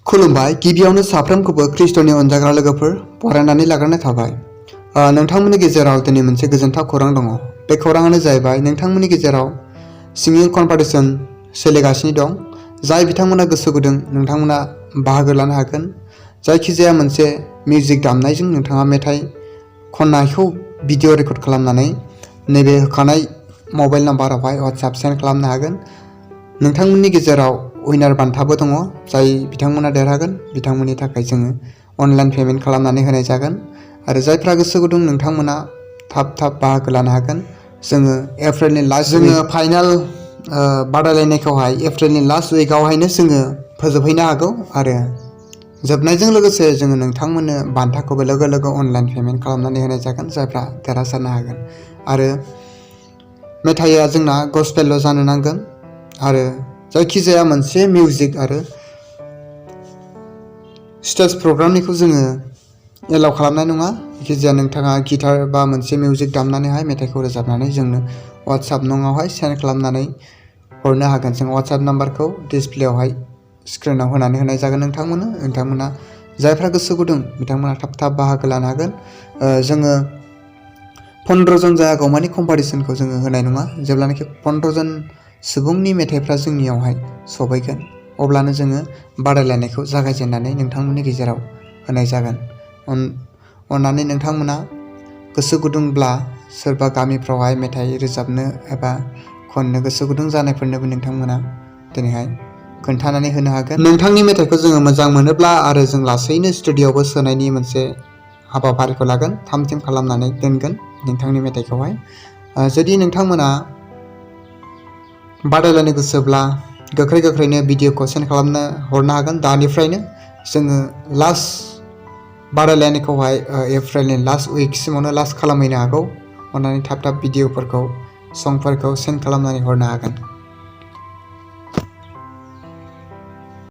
खुलुमबाय। गिबियावनो साफ्रोमखौबो ख्रिस्ट'नि अनजाग्रा लोगोफोर बरायनानै लाग्रोनाय थाबाय। नोंथांमोननि गेजेराव दिनै मोनसे गोजोनथाव खौरां दङ। बे खौराङानो जाहैबाय नोंथांमोननि गेजेराव सिंगिं कम्पिटिशन सोलिगासिनो दं। जाय बिथांमोना गोसो गुदुं नोंथांमोना बाहागो लानो हागोन। जायखिजाया मोनसे मिउजिक दामनायजों नोंथाङा मेथाइ खननायखौ भिडिअ रेकर्ड खालामनानै नैबे होखानाय मबाइल नाम्बारावहाय WhatsApp सेन्ड खालामनो हागोन। नोंथांमोननि गेजेराव उइनार बान्थाबो दङ। जाय बिथांमोना देरहागोन बिथांमोननि थाखाय जोङो अनलाइन पेमेन्ट खालामनानै होनाय जागोन। आरो जायफ्रा गोसो गुदुं नोंथांमोना थाब बाहागो लानो हागोन। जोङो एप्रिलनि लास्ट फाइनाल बादायलायनायखौहाय एप्रिलनि लास्ट उइकआवहायनो जोङो फोजोबहैनो हागौ। आरो जोबनायजों लोगोसे जोङो नोंथांमोननो बान्थाखौबो लोगो अनलाइन पेमेन्ट खालामनानै होनाय जागोन जायफ्रा देरहासारनो हागोन। आरो मेथाइया जोंना गस्पेलल' जानो नांगोन। आरो जायखिजाया मोनसे मिउजिक आरो स्टेज प्रग्रामनिखौ जोङो एलाउ खालामनाय नङा। जायखिजाया नोंथाङा गिटार बा मोनसे मिउजिक दामनानैहाय मेथाइखौ रोजाबनानै जोंनो WhatsApp नङावहाय सेन्ड खालामनानै हरनो हागोन। जों WhatsApp नाम्बारखौ डिसप्लेआवहाय स्क्रिनाव होनानै होनाय जागोन। नोंथांमोना जायफ्रा गोसो गुदुं बिथांमोना थाब बाहागो लानो हागोन। जोङो 15 जन जायागौमानि कम्पिटिशनखौ जोङो होनाय नङा। जेब्लानाखि 15 जन सुबुंनि मेथाइफ्रा जोंनियावहाय सफैगोन अब्लानो जोङो बादायलायनायखौ जागायजेननानै नोंथांमोननि गेजेराव होनाय जागोन। अन्नानै नोंथांमोना गोसो गुदुंब्ला सोरबा गामिफ्रावहाय मेथाइ रोजाबनो एबा खननो गोसो गुदुं जानायफोरनोबो नोंथांमोना दिनैहाय खोन्थानानै होनो हागोन। नोंथांनि मेथाइखौ जोङो मोजां मोनोब्ला आरो जों लासैनो स्टुडिअ'आवबो सोनायनि मोनसे हाबाफारिखौ लागोन। थाम थिम खालामनानै दोनगोन नोंथांनि मेथाइखौहाय। जुदि नोंथांमोना बादायलायनो गोसोब्ला गोख्रैनो भिडिअखौ सेन्ड खालामनो हरनो हागोन। दानिफ्रायनो जोङो लास्ट बादायलायनायखौहाय एप्रिलनि लास्ट उइकसिमावनो लास्ट खालामहैनो हागौ। अन्नानै थाब भिडिअफोरखौ संफोरखौ सेन्ड खालामनानै हरनो हागोन।